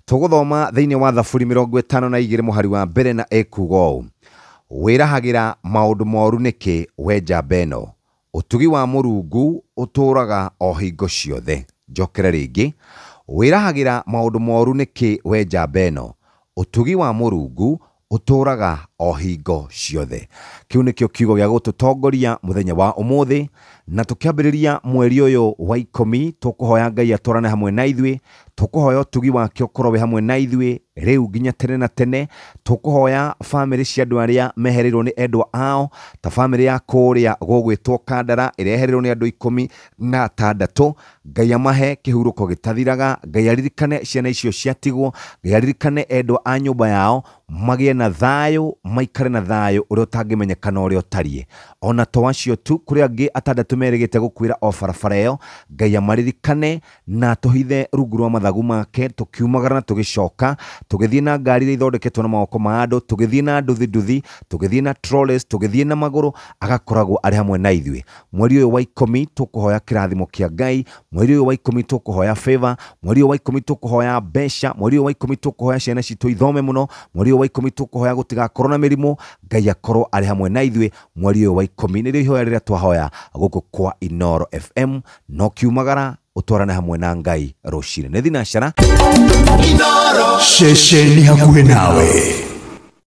Tũgũthoma thĩinĩ wa Thaburi 52 mũhari wa mbere na ĩkuuga ũũ: Wĩrahagĩra maũndũ moru nĩkĩ, we njamba ĩno? Ũtugi wa Mũrungu ũtũũraga o hingo ciothe. Njokere rĩngĩ, wĩrahagĩra maũndũ moru nĩkĩ, we njamba ĩno? Ũtugi wa Mũrungu ũtũũraga o hingo ciothe. Kĩu nĩkĩo kiugo gĩa gũtũtongoria mũthenya wa ũmũthĩ, na tũkĩambĩrĩria mweri ũyũ wa 10, tũkũhoya Ngai atwarane hamwe na ithuĩ, tũkũhoya ũtugi wake ũkorwo wĩ hamwe na ithuĩ rĩu nginya tene na tene. Tũkũhoya bamĩrĩ cia andũ arĩa mehereirwo nĩ endwa ao, ta bamĩrĩ ya kũrĩa gũgwĩtwo Kandara ĩrĩa yehereirwo nĩ andũ 16, Ngai amahe kĩhurũko gĩtathiraga, Ngai aririkane ciana icio ciatigwo, Ngai aririkane endwa a nyũmba yao, magĩe na thayũ, maikare na thayũ ũrĩa ũtangĩmenyekana ũrĩa ũtariĩ. Ona to acio tu, kũrĩ angĩ 6 merĩgĩte gũkuĩra o barabara ĩyo, Ngai amaririkane na atũhithe rungu rwa mathagu make, tũkiumagara na tũgĩcoka, tũgĩthiĩ na ngari iria ithondeketwo na moko ma andũ, tũgĩthiĩ na nduthi nduthi, tũgĩthiĩ na trolleys, tũgĩthiĩ na magũrũ, agakoragwo arĩ hamwe na ithuĩ. Mweri ũyũ wa 10 tũkũhoya kĩrathimo kĩa Ngai, mweri ũyũ wa 10 tũkũhoya favor, mweri ũyũ wa 10 tũkũhoya mbeca, mweri ũyũ wa 10 tũkũhoya ciana citũ ithome mũno, mweri ũyũ wa 10 tũkũhoya gũtigakorwo na mĩrimũ, Ngai akorwo arĩ hamwe na ithuĩ. Mweri ũyũ wa 10 nĩrĩo ihoya rĩrĩa twahoya gũkũ kwa Inooro FM, no kiumagara ũtwarane hamwe na Ngai rũcinĩ. Nĩ thinacara. Ceceni hakuhĩ nawe.